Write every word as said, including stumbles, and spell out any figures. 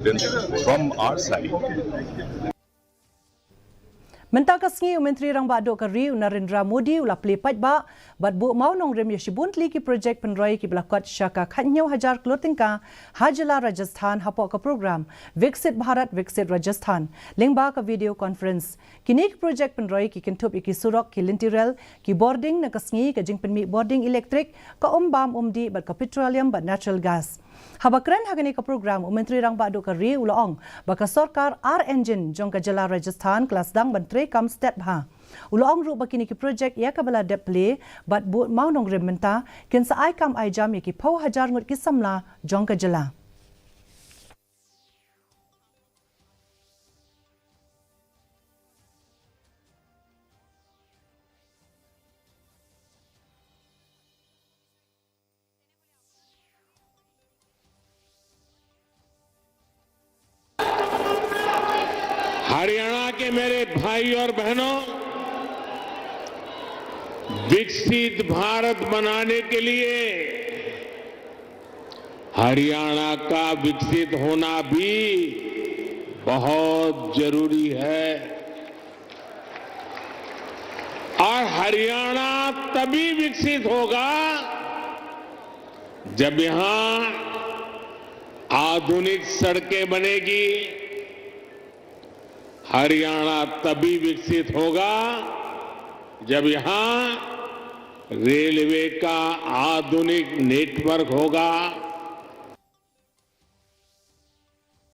From our side. Mynta ka sngi u Myntri Rangbah Duh ka ri u Narendra Modi u la plie paidbah bad buh mawnongrim ïa shibun tylli ki projek pynroi kiba la kot sha ka khathynñiew hajar klur tyngka ha jylla Rajasthan hapoh ka program Viksit Bharat Viksit Rajasthan lyngba ka video conference. Kine ki projek pynroi ki kynthup ïa ki surok, ki lynti rel, ki bording na ka sngi, ka jingpynmih bording elektrik, ka um bam um dih bad ka petroleum bad natural gas. Haba kren ha kane ka program, u Myntri Rangbah Duh ka ri u la ong ba ka sorkar ar engine jong ka jylla Rajasthan ka la sdang ban treikam stet bha. U la ong ruh ba kine ki projek ïa kaba la dep plie bad buh mawnongrim mynta kin sa ai kam ai jam ïa ki phew hajar ngut ki samla jong ka jylla. हरियाणा के मेरे भाई और बहनों, विकसित भारत बनाने के लिए हरियाणा का विकसित होना भी बहुत जरूरी है। और हरियाणा तभी विकसित होगा जब यहां आधुनिक सड़कें बनेगी। हरियाणा तभी विकसित होगा जब यहां रेलवे का आधुनिक नेटवर्क होगा,